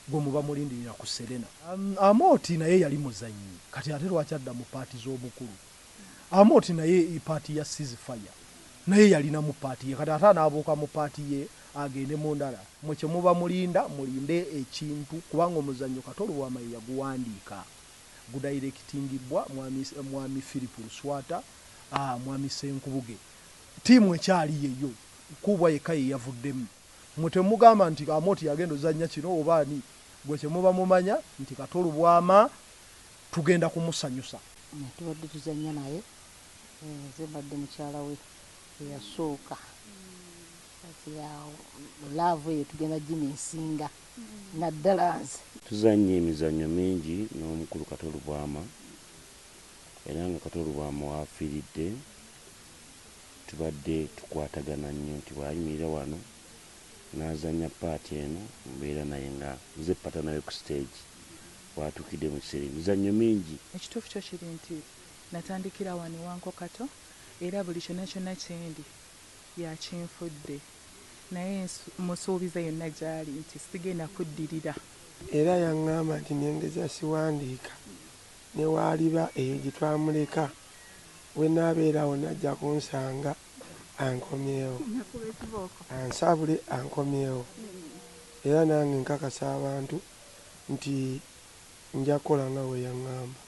Gwe muba mulindirira ku Serena. Amooti naye yali muzannyi, kati ate lwaki adda mu part z'obukulu? Amooti naye part ya ceasefire naye yalinamu part ye, kati ate anaabuuka mu part ye agende mu ndala. Mwe kye muba mulinda, mulinde ekintu kubanga omuzannyo Kato Lubwama ye yaguwandiika, gudayirekitingibwa mwami Philip Luswata, mwami Ssenkubuge. Ttiimu ekyali yeyo, Kuubwa yekka ye yavuddemu. Mwe temugamba nti Amooti yagenda ozannya kino oba ani, gwe kye muba mumanya nti Kato Lubwama tugenda kumusanyusa. Tubadde tuzannya naye, nze mbadde mukyala we eyasooka. Kati awo love eyo tugenda gimissinga naddala nze. Tuzannye emizannyo mingi n'omukulu Kato Lubwama era nga Kato Lubwama w'afiiridde tubadde tukwatagana nnyo nti bw'ayimirira wano n'azannya part eno mbeera naye nga nze partner we ku stage w'atuukidde mu kiseera emizannyo mingi. Ekituufu kyo kiri nti natandikira wano e Wanko Kato era buli kyonna kyonna kyendi yakinfudde, naye musuubiza yonna gy'ali nti sigenda kuddirira. Era yaŋŋamba nti nengeza siwandiika ne waaliba eyo gye twamuleka we naabeerawo najja kunsanga ankomyewo, ansabule ankomyewo. Era nange nkakasa abantu nti nja kukola nga bwe yaŋŋamba.